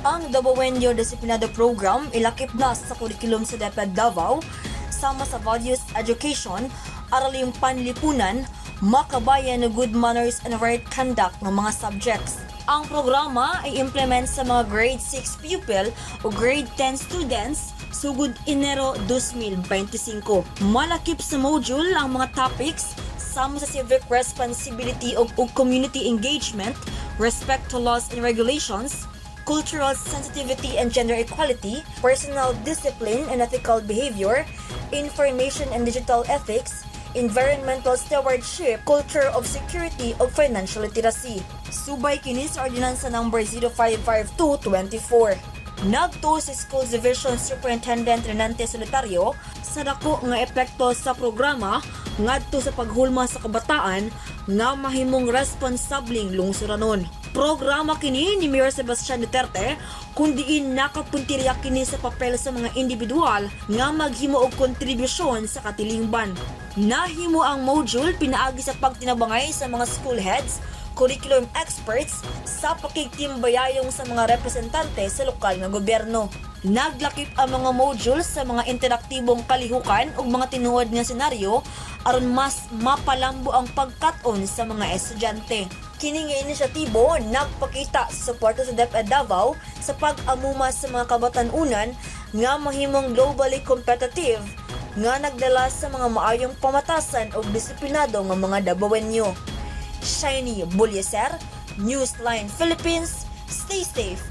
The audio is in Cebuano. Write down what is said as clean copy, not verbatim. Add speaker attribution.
Speaker 1: Ang Dabawenyo Disiplinado Program ilakip na sa kurikulum sa DepEd Davao sama sa values education, araling panlipunan, makabayan, good manners and right conduct ng mga subjects. Ang programa ay implement sa mga grade 6 pupil o grade 10 students sugod Enero 2025. Malakip sa module ang mga topics sama sa civic responsibility ug community engagement, respect to laws and regulations, cultural sensitivity and gender equality, personal discipline and ethical behavior, information and digital ethics, environmental stewardship, culture of security ug financial literacy. Subay kini sa Ordinansa number 0552-24. Nagtuo si School Division Superintendent Renante Solitario sa dako nga epekto sa programa ngadto sa paghulma sa kabataan nga mahimong responsableng lungsuranon. Programa kini ni Mayor Sebastian Duterte kung diin nakapuntirya kini sa papel sa mga individual nga maghimo og kontribusyon sa katilingban. Nahimo ang module pinaagi sa pagtinabangay sa mga school heads, curriculum experts sa pakigtimbayayong sa mga representante sa lokal nga gobyerno. Naglakip ang mga modules sa mga interaktibong kalihukan ug mga tinuod nga senaryo aron mas mapalambo ang pagkat-on sa mga estudyante. Kini nga inisyatibo nagpakita sa suporta sa DepEd Davao sa pag-amuma sa mga kabatan-unan nga mahimong globally competitive nga nagdala sa mga maayong pamatasan ug disiplinado nga mga Dabawenyo. Shiny Bulyeser, Newsline Philippines, stay safe.